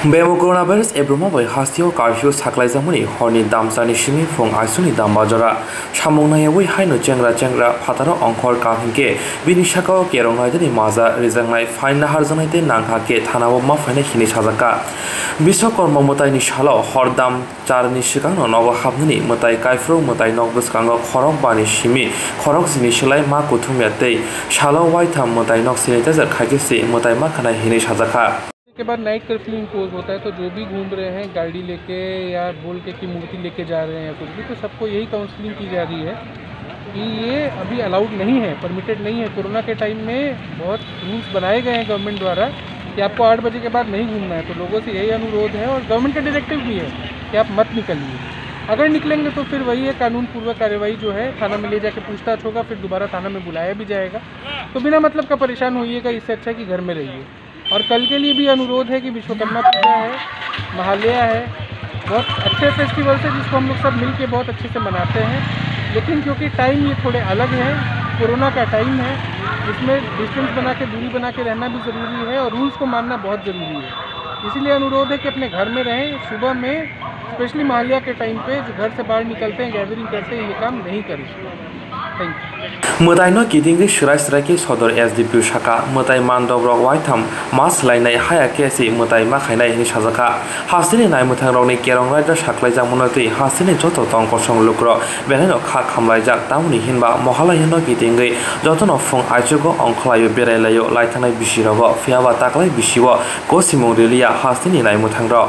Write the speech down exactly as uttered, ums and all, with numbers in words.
Bemo coronavirus ebruma bai hasteo curfew saklaijakmani horni damsani simi phung aisuni damba jora samung naiyawi haino chengra chengra phataro ongkhor kal hinkhe bini sakao kerong raidani maja rijaknai, fine naharjaknai tei nangkha khe thanao ma phainai hinwi sajakha. Biswakorma mwtaini salo hor dam charni swkangno nogo hapnani mwtai kaiphuru mwtai nok bwskango khorok bani simi khorok jini swlai ma kuthumya tei salo waitham mwtai nok sanitizer khaikhe se mwtai ma khanai hinwi sajakha. के बाद night curfew impose होता है, तो जो भी घूम रहे हैं गाड़ी लेके या बोल के कि मूर्ति लेके जा रहे हैं कुछ भी, तो सबको यही काउंसलिंग की जा रही है कि ये अभी अलाउड नहीं है, परमिटेड नहीं है। कोरोना के टाइम में बहुत रूल्स बनाए गए हैं गवर्नमेंट द्वारा कि आपको आठ बजे के बाद नहीं घूमना है, तो लोगों से यही अनुरोध है और गवर्नमेंट का डायरेक्टिव भी है कि आप मत निकलिए। अगर निकलेंगे तो फिर वही है, कानून पूर्वक कार्रवाई जो है, थाना में ले जाके पूछताछ होगा, फिर दोबारा थाना में बुलाया भी जाएगा। तो बिना मतलब का परेशान होइएगा, इससे अच्छा है कि घर में रहिए। और कल के लिए भी अनुरोध है कि विश्वकर्मा पूजा है, महालया है, बहुत अच्छे फेस्टिवल्स है जिसको हम लोग सब मिल के बहुत अच्छे से मनाते हैं। लेकिन क्योंकि टाइम ये थोड़े अलग है, कोरोना का टाइम है, इसमें डिस्टेंस बना के, दूरी बना के रहना भी ज़रूरी है और रूल्स को मानना बहुत ज़रूरी है। इसीलिए अनुरोध है कि अपने घर में रहें। सुबह में स्पेशली महालया के टाइम पे जो घर से बाहर निकलते हैं, गैदरिंग करते हैं, ये काम नहीं करें। Thank you. Mwtaino kitingwi swrai swrai khe sodor S D P O saka mwtai mandop rok waitham ma swlainai haya khe se mwtai ma khainai hinwi sajakha. Hasteni naimwthang rokni kerong raida saklaijak mano tei hasteni joto tong kosong lukurok belaino kha khamlaijak, tamoni hinba mohalai hino kitingwi jotono phung aichugo ongkholaio, berailaio, laithangnai bisirogo, phiyaba taklai bisio kosimung riliya hasteni naimwthang rok.